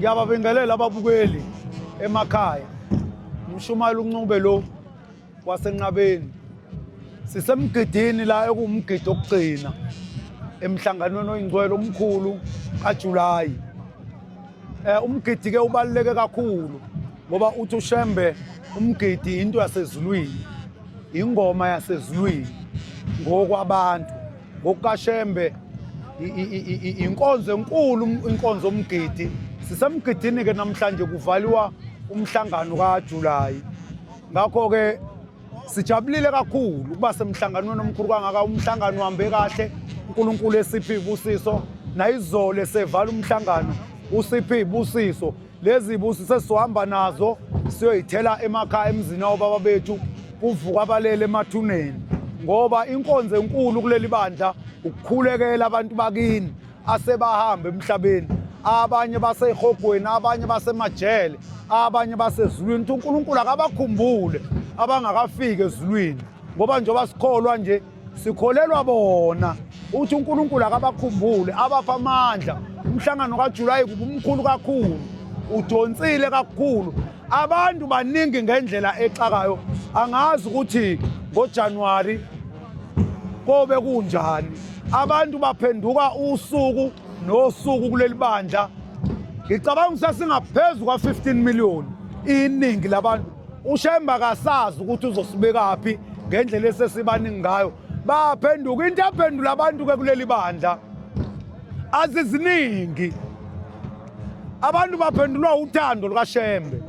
Ngiyababingelela ababukeli emakhaya. Umshumayeli uNcube lo wasenqabeni. Sisemgidini la ekuwumgidi okugcina emhlanganweni oyingcwele omkhulu kaJulayi. Umgidi ke ubaluleke kakhulu ngoba uthi uShembe umgidi into yasezulwini, ingoma yasezulwini ngokwabantu. NgokukaShembe inkonzo enkulu, inkonzo omgidi. Sisemgidini ke namhlanje, kuvaliwa umhlangano kaJulayi. Ngakho-ke sijabulile kakhulu ukuba semhlanganweni omkhulu kangaka. Umhlangano uhambe kahle, uNkulunkulu esiphe ibusiso. Nayizolo sevala umhlangano usiphe ibusiso. Lezi busiso esizohamba nazo siyoyithela emakhaya, emzini wababa bethu, kuvuka abalele emathuneni, ngoba inkonzo enkulu kuleli bandla ukukhulekela abantu bakini asebahamba emhlabeni, abanye basehogweni, abanye basemajele, abanye basezulwini. Ukuthi uNkulunkulu akabakhumbule abangakafiki ezulwini, ngoba njengoba sikholwa nje sikholelwa bona. Uthi uNkulunkulu akabakhumbule, abapha amandla. Umhlangano kaJulayi kuba umkhulu kakhulu, udonsile kakhulu, abantu baningi ngendlela exakayo. Angazi ukuthi ngoJanuwari kobe kunjani. Abantu baphenduka usuku nosuku kuleli bandla. Ngicabanga sesingaphezu kwa-15 million iningi labantu. UShembe akasazi ukuthi uzosibekaphi ngendlela esesibaningi ngayo. Baphenduka. Into aphendula abantu-ke kuleli bandla aziziningi. Abantu baphendulwa uthando lukaShembe.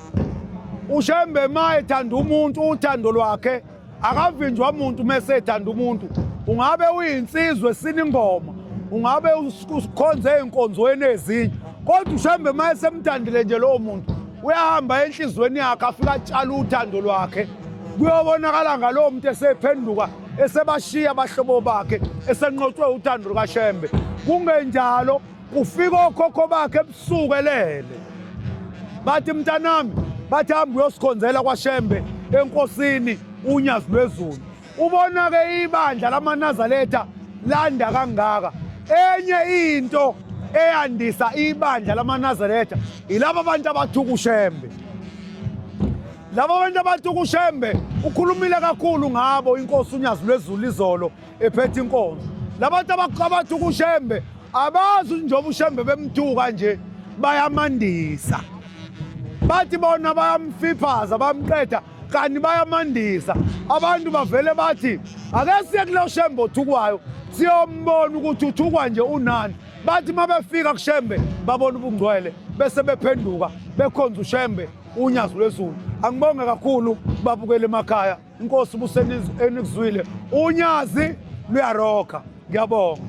UShembe ma ethanda umuntu, uthando lwakhe akavinjwa muntu. Mese ethanda umuntu, ungabe uyinsizwa esina ingoma, ungabe usikhonze ey'nkonzweni ezinye, kodwa uShembe ma esemthandile nje lowo muntu, uyahamba enhliziyweni yakhe, afike atshala uthando lwakhe. Kuyobonakala ngalowo muntu esephenduka, esebashiya abahlobo bakhe, esenqotshwe uthando lukaShembe. Kungenjalo kufika okhokho bakhe ebusuku elele, bathi, "Mntanami," bathi, "hamba uyosikhonzela kwaShembe enkosini uNyazi lwezulu." Ubona-ke ibandla lamaNazaretha landa kangaka. Enye into eyandisa ibandla lamaNazaretha yilaba abantu abathuka uShembe. Laba bantu abathuka uShembe ukhulumile kakhulu ngabo inkosi uNyazi lwezulu izolo ephethe inkonzo. Labantu abathuka uShembe abazi njengoba uShembe bemthuka nje bayamandisa. Bathi bona bayamfiphaza, bamqeda, kanti bayamandisa. Abantu bavele bathi, "Ake siye kulo Shembe othukwayo, siyombona ukuthi uthukwa nje unani." Bathi uma befika kuShembe babona ubungcwele, bese bephenduka bekhonza uShembe uNyazi lwezulu. Angibonge kakhulu babukele emakhaya. Inkosi ubusenikuzwile, uNyazi luyarokha. Ngiyabonga.